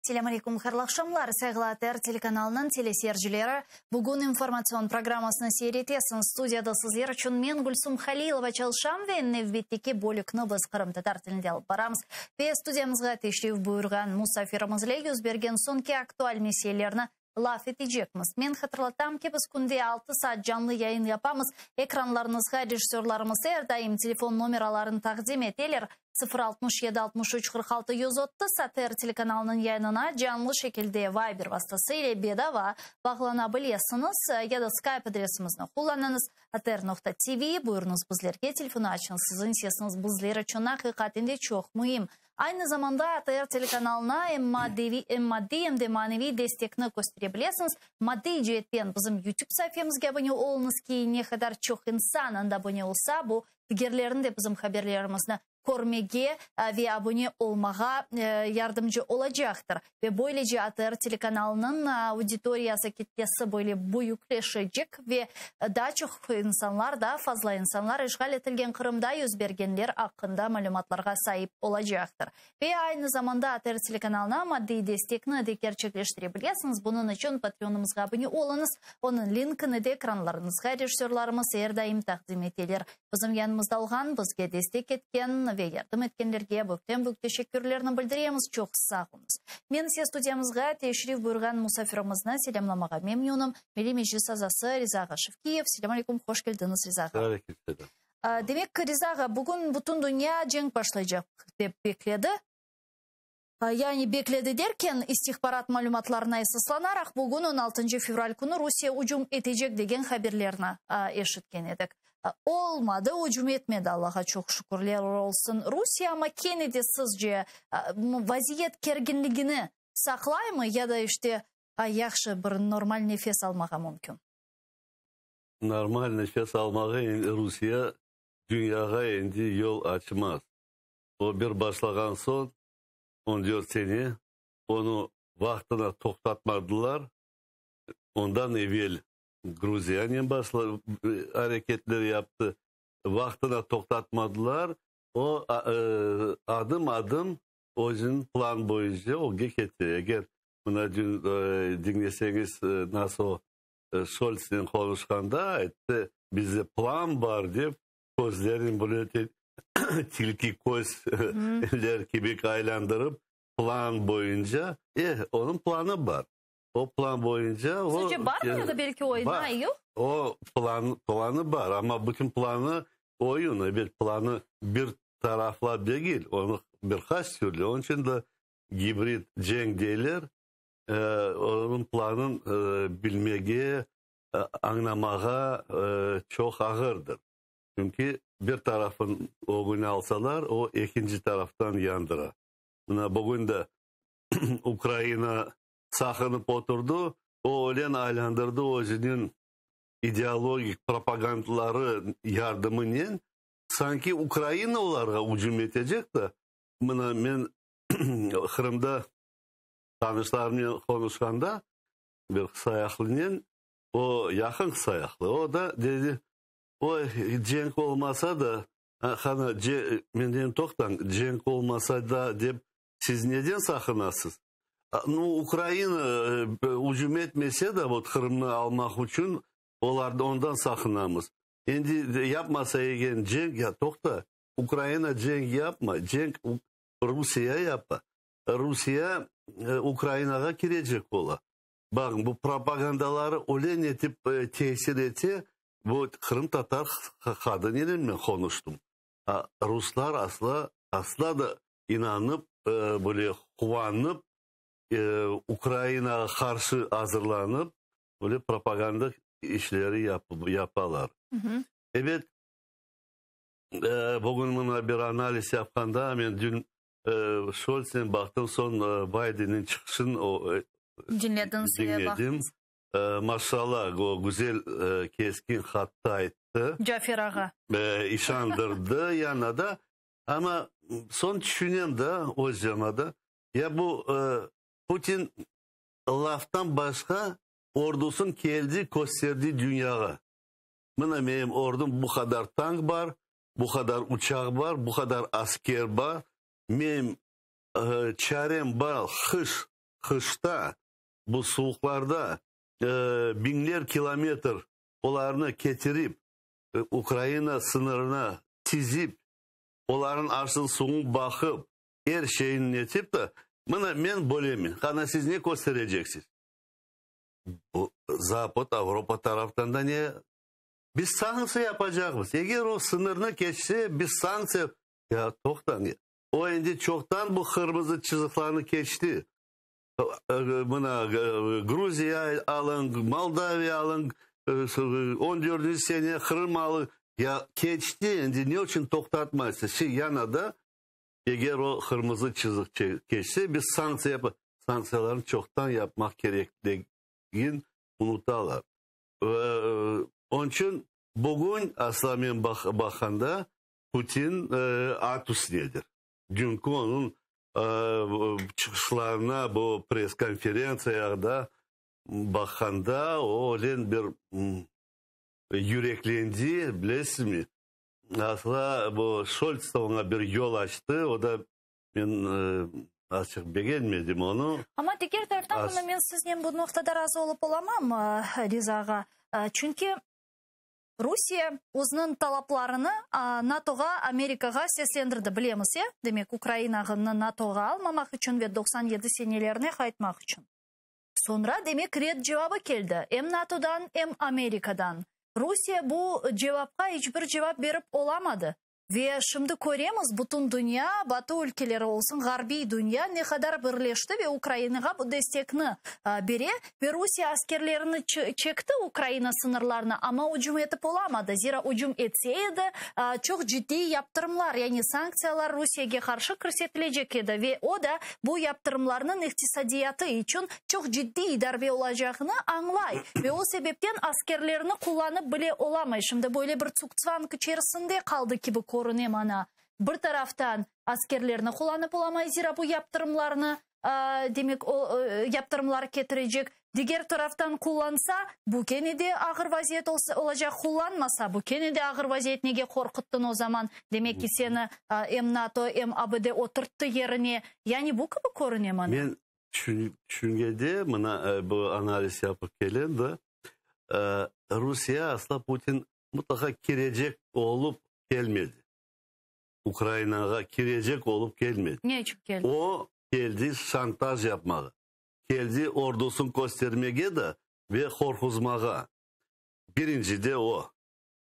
Selâm aleyküm, hayırlı aqşamlar, sayğılı ATR telekanalınıñ teleseyircileri. Bugün informatsion programmasını seyir etesiñiz. Studiyada sizler içün men, Gülsum Halilova, çalışam ve nevbetteki bölükni biz qırımtatar tilinde alıp baramız. Ve studiyamızğa teşrif buyurğan musafirimiz ile yüz bergen soñki aktual meselelerni laf etecekmiz. Men hatırlatam ki, biz künde altı saat canlı yayın yapamız. Ekranlarıñızğa rejissörlarımız er daim telefon nomeralarını taqdim eteler, 0 67 63 46 130. ATR telekanalınıñ yayınına canlı şekilde Viber vastası ile bedava bağlana bilesiñiz ya da Skype adresimizni qullanıñız, atr.tv. Buyurıñız bizlerge telefon açıñ, siziñ sesiñiz bizler içün aqiqaten de çoq müim. Aynı zamanda ATR telekanalına em maddeviy, em maddiy, em de maneviy destekni köstere bilesiñiz. Maddiy ceetten bizim YouTube saifemizge abone oluñız ki, ne qadar çoq insan anda abone olsa, bu digerlerini de bizim haberlerimizni körmege ve abone olmağa yardımcı olacaqtır. Ve böylece ATR telekanalınıñ auditoriyası, kitlesi böyle büyükleşecek ve daa çoq insanlar, daa fazla insanlar işğal etilgen Qırımda yüz bergenler aqqında malümatlarğa saip olacaqtır. Ve aynı zamanda ATR telekanalına maddiy destekni de kerçekleştire bilesiñiz. Bunıñ içün Patreonımızğa abone oluñız. Onıñ linkini de ekranlarıñızğa rejissörlarımız er daim taqdim eteler. Bizim yanımızda olğan, bizge destek etken ve yardım etkenlerge büyükten-büyük teşekkürlerni bildiremiz, çoq sağ oluñız. Men ise studiyamızğa teşrif buyurğan musafirimizni selâmlamağa memnünim, Milliy Meclis azası Riza ağa Şevkiyev. Selâm aleyküm, hoş keldiñiz, Riza ağa. Aleyküm selâm. Demek, Riza ağa, bugün bütün dünya cenk başlaycaq, dep bekledi. Yani bekledi derken, istihbarat malümatlarına esaslanaraq, bugün, on altıncı fevral künü Rusiye ücüm etecek degen haberlerni eşitken edik. Olmadı, ücüm etmedi, Allağa çoq şükürler olsun, Rusiye, amma kene de sizce vaziyet kerginligini saqlaymı ya da işte yahşı bir normal nefes almağa mümkün? Normal nefes almağa Rusiye dünyağa endi yol açmaz. O bir başlağan soñ, 14 sene, onı vaqtına toqtatmadılar. Ondan evel Gruziyanen başla areketler yaptı. Vaqtına toqtatmadılar. O adım-adım özüniñ plan boyunca ögge kete. Eger mına dün diñleseñiz, nasıl o Şoltsnen qonuşqanda ayttı, bizde plan bar dep, közlerin böyle tilki közler kibi aylandırıp, plan boyunca, onıñ planı bar. O plan boyunca o... Sizce bar mı ya da belki oynay, yoq? O plan, planı bar, amma bütün planı oyun, ebet, planı bir taraflap degil, onı bir qaç türlü, onıñ içün de gibrid cenk deyler, onıñ planın bilmege, añlamağa çoq ağırdır. Çünki bir tarafın ögüne alsalar, o ekinci taraftan yandıra. Mına bugün de Ukraina saqınıp oturdı, o ölen aylandırdı özüniñ ideologik propagandları yardımınen, sanki Ukraina olarğa ücüm etecek de. Mına men Qırımda tanışlarımnen qonuşqanda, bir qısayaqlınen, o yaqın qısayaqlı, o da dedi: Oy, cenk olmasa da, qana, men dedim: Toqtañ, cenk olmasa da dep, siz neden saqınasız? Nu, Ukraina ücüm etmese de, vot Qırımnı almaq içün, olar ondan saqınamız. Endi yapmasa eken cenk, ya toqta, Ukraina cenk yapmay, cenk Rusiye yapa. Rusiye Ukrainağa kirecek ola. Baqıñ, bu propagandaları öyle netip tesir ete, bu qırımtatar qadınenen men qonuştım. Ruslar asla, asla da inanıp, böyle quvanıp, Ukrainağa qarşı azırlanıp, böyle propaganda işleri yapalar. Ebet, bugün mına bir analiz yapqanda, men dün Şoltsnen baqtım, soñ Baydenniñ çıqışın diñledim. Maşallah, o güzel keskin hatta ayttı. Cafer ağa. İşandırdı yana da. Amma soñ tüşünem da, özüm da, ya bu Putin laftan başqa ordusın keldi, kösterdi dünyağa. Mına menim ordum, bu qadar tank bar, bu qadar uçaq bar, bu qadar asker bar. Menim çarem bar, qış. qışta, bu suvuqlarda biñler kilometr olarnı ketirip, Ukraina sıñırına tizip, olarnıñ aşın suvun baqıp, er şeyini netip de, mına men böylemen, qana siz ne köstereceksiz? Bu Zapad, Avropa taraftan da ne? Biz sanktsiya yapacaqmız. Eger o sıñırnı keçse, biz sanktsiya... Ya toqtañ, o endi çoqtan bu qırmızı çızıqlarnı keçti. Mına Gruziya alıñ, Moldaviya alıñ, 14-nci sene Qırım alıñ. Ya keçti, endi ne içün toqtatmaysız? Şey, yana da, eger o qırmızı çızıq keçse, biz sanktsiya yap, sanktsiyalarnı çoqtan yapmaq kerekligin unutalar. Onıñ içün bugün asla men baqqanda Putin at üstündedir. Dünki onıñ çıqışlarına, bu press-konferentsiyada baqqanda, o öyle bir yüreklendi, bilesizmi? Asla bu Şolts da oña bir yol açtı, o da men azçıq begenmedim onı. Amma diger taraftan, bunı men siznen bu noqtada razı olıp olamam, Riza ağa. Çünki Rusiye özüniñ talaplarını NATOğa, Amerikağa seslendirdi, bilemiz, e? Demek, Ukrainağını NATOğa almamaq içün ve 97 senelerine qaytmaq içün. Soñra, demek, red cevabı keldi, em NATOdan, em Amerikadan. Rusiye bu cevapqa iç bir cevap berip olamadı. Ve şimdi köremiz, bütün dünya, Batı ülkeleri olsun, ğarbiy dünya ne qadar birleşti ve Ukrainağa bu destekni bere. Ve Rusiye askerlerini çekti Ukraina sıñırlarına, amma ücüm etip olamadı. Zira ücüm etse edi, çoq ciddiy yaptırımlar, yani sanktsiyalar Rusiyege qarşı kirsetilecek edi ve o da bu yaptırımlarnıñ iqtisadiyatı içün çoq ciddiy darbe olacağını añlay ve o sebepten askerlerini qullanıp bile olamay. Şimdi böyle bir tsugtsvang içerisinde qaldı kibi körüne maña. Bir taraftan askerlerini qullanıp olamay, zira bu yaptırımlarnı, demek, o, yaptırımlar ketirecek. Diger taraftan qullansa, bu kene de ağır vaziyet olacaq, qullanmasa, bu kene de ağır vaziyet, nege qorquttıñ o zaman? Demek ki, seni em NATO, em ABD oturttı yerine. Yani bu kibi körüne maña. Men tüşüngende, mına bu analiz yapıp kelem de, Rusiye asla Putin mutlaqa kirecek olıp kelmedi. Ukrainağa kirecek olıp kelmedi. Ne içün keldi? O keldi şantaj yapmağa. Keldi ordusını köstermege de ve qorquzmağa. Birincide o.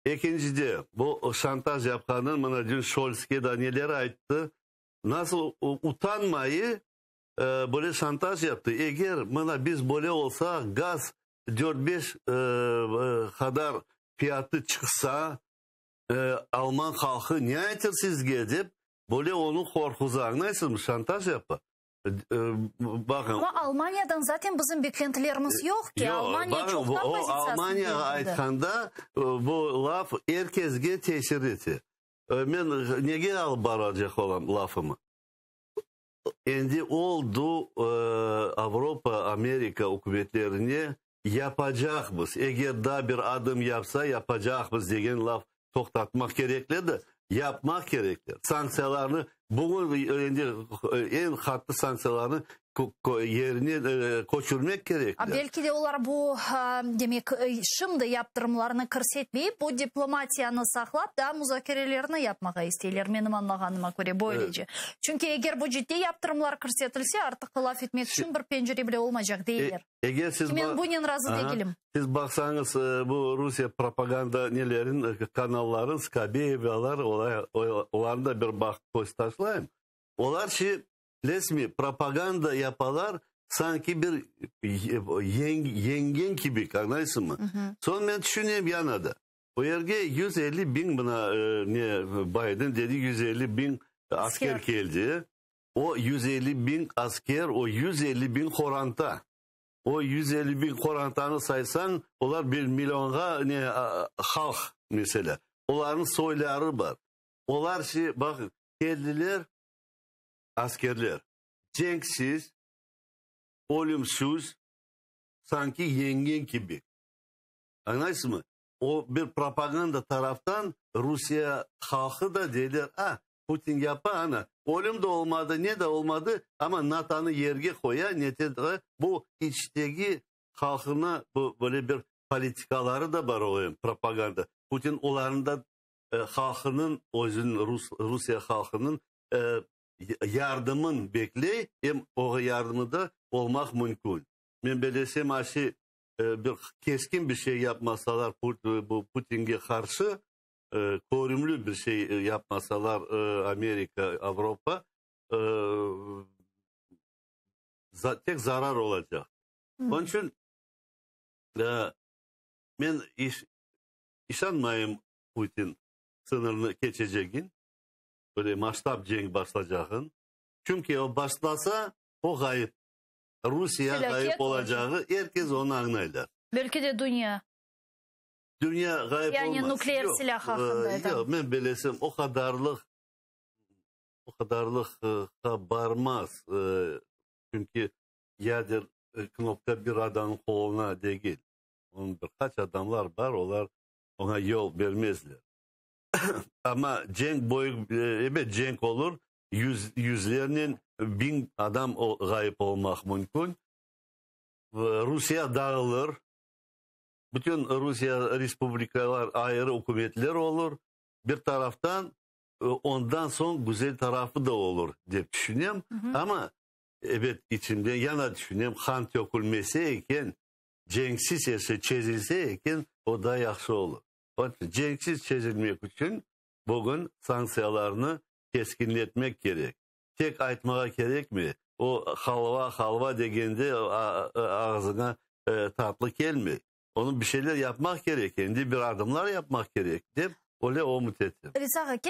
Ekincide, bu şantaj yapqanın, mına dün Şoltske da neler ayttı, nasıl utanmayı böyle şantaj yaptı. Eger mına biz böyle olsaq, gaz dört-beş qadar fiyatı çıqsa, alman halqı ne aytır sizge dep, böyle onı qorquza. Añlaysızmı, şantaj yapa. Baqıñ. Amma Almaniyadan zaten bizim beklentilerimiz yoq ki, Almaniya çoqtan pozitsiyasını O Almaniyağa aytqanda, bu laf er kesge tesir ete. Men nege alıp baracaq olam lafımı? Endi oldu Avropa, Amerika ükümetlerine yapacaqmız, eger daa bir adım yapsa, yapacaqmız degen laf toqtatmaq kerekler de, yapmaq kerekler. Sanktsiyalarnı bugün endi eñ qattı sanktsiyalarnı yerine köçürmek kerekler. Belki de olar bu, demek, şimdi yaptırımlarnı kirsetmeyip, bu diplomatiyanı saqlap, daa muzakerelerni yapmağa isteyler, menim añlağanıma köre, böylece. Çünki eger bu ciddiy yaptırımlar kirsetilse, artıq laf etmek içün bir pencere bile olmaycaq, deyler. Eger siz Men bunen razı degilim. Siz baqsañız, bu Rusiye propaganda nelerin, kanalların, Skabeyevalar, olarnı da bir baq köz taşlayım. Olar şi resmi propaganda yapalar, sanki bir yeñgen kibi, añlaysıñmı? Soñ men tüşünem yana da, o yerge 150 biñ, mına ne Bayden dedi, 150 biñ asker keldi. O 150 biñ asker, o 150 biñ qoranta. O 150 biñ qorantanı saysañ, olar bir millionğa ne halq, meselâ. Olarnıñ soyları bar. Olar şi, baqıñ, keldiler askerler, cenksiz, ölümsüz, sanki yeñgen kibi. Añlaysızmı? O bir propaganda taraftan Rusiye halqı da deyler, a, Putin yapa, ana, ölüm de olmadı, ne de olmadı, amma NATOnı yerge qoya, nete, bu içteki halqına bu böyle bir politikaları da bar o, propaganda. Putin olarnı da halqınıñ, özüniñ, rus, Rusiye halqınıñ yardımın bekley, em oğa yardımı da olmaq mümkün. Men belesem, aşı bir keskin bir şey yapmasalar bu Putinge qarşı, körümli bir şey yapmasalar Amerika, Avropa, tek zarar olacaq. Onıñ içün men işanmayım Putin sıñırnı keçecegin, böyle masştab cenk başlacağın. Çünki o başlasa, o ğayıp. Rusiye ğayıp olacağı, er kes onı añlaylar. Belki de dünya. Dünya ğayıp Yani olmaz. nükleer Yoq, silâh aqqında aytam. Yoq, men belesem, o qadarlıq, o qadarlıqqa barmaz. Çünki yader knopka bir adamnıñ qoluna degil. Onıñ bir qaç adamlar bar, olar oña yol bermezler. Amma cenk büyük, ebet, cenk olur, yüzlernen, 1000 adam ğayıp olmaq mümkün. Rusiye dağılır, bütün Rusiye respublikalar ayrı ükümetler olur. Bir taraftan, ondan soñ güzel tarafı da olur, dep tüşünem. Amma, ebet, içimden yana tüşünem, qan tökülmese eken, cenksiz ise çezilse eken, o da yahşı olur. Cenksiz çezilmek içün bugün sanktsiyalarnı keskinletmek kerek. Tek aytmağa kerekmey. O halva, halva degende ağzıña tatlı kelmey. Onı bir şeyler yapmaq kerek, endi bir adımlar yapmaq kerek, dep öyle ümüt etem. Riza ağa, kel.